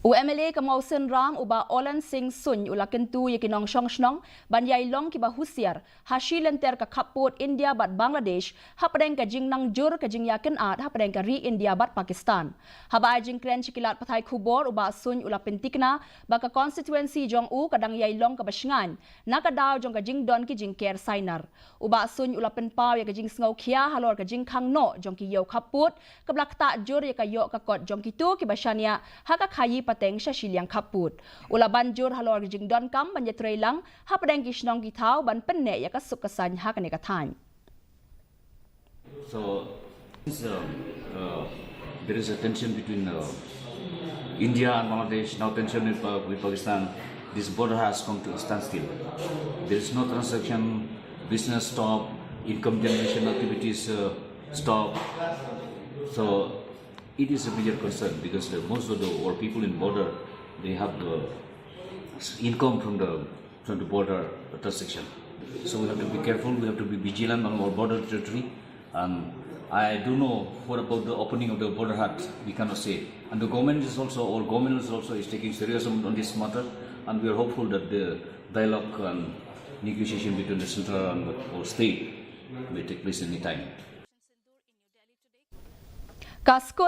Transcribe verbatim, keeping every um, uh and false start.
U M L A ka Mawsynram u Bah Olen Singh Suin u la kyntu ïa ki nongshong shnong ban ïai long kiba husiar ha shi lynter ka khappud India bad Bangladesh hapdeng ka jingnang jur ka jingïakynad hapdeng ka ri India bad Pakistan. Haba ai jingkren sha ki lad pathai khubor, u Bah Suin u la pyntikna ba ka constituency jong u ka dang ïai long kaba shngaiñ na ka daw jong ka jingdon ki jingker sainar. U Bah Suin u la pynpaw ïa ka jingsngewkhia halor ka jingkhang noh jong ki ïew khappud kaba la ktah jur ïa ka ïoh ka kot jong kito kiba shaniah ha ka khaïi pateng sha shiliang khappud. U la ban jur halor ka jingdonkam ban ïatreilang hapdeng ki shnong ki thaw ban pynneh ïa ka suk ka saiñ ha kane ka thaiñ. So, since, uh, uh, there is a tension between uh, India and Bangladesh, now tension with, uh, with Pakistan, this border has come to a standstill. There is no transaction, business stop, income generation activities uh, stop. So, it is a major concern because the, most of the our people in border, they have the income from the from the border transaction. So we have to be careful, we have to be vigilant on our border territory. And I do know what about the opening of the border hut, we cannot say. And the government is also, our government is also is taking serious on, on this matter. And we are hopeful that the dialogue and negotiation between the central and our state may take place anytime. Ka skul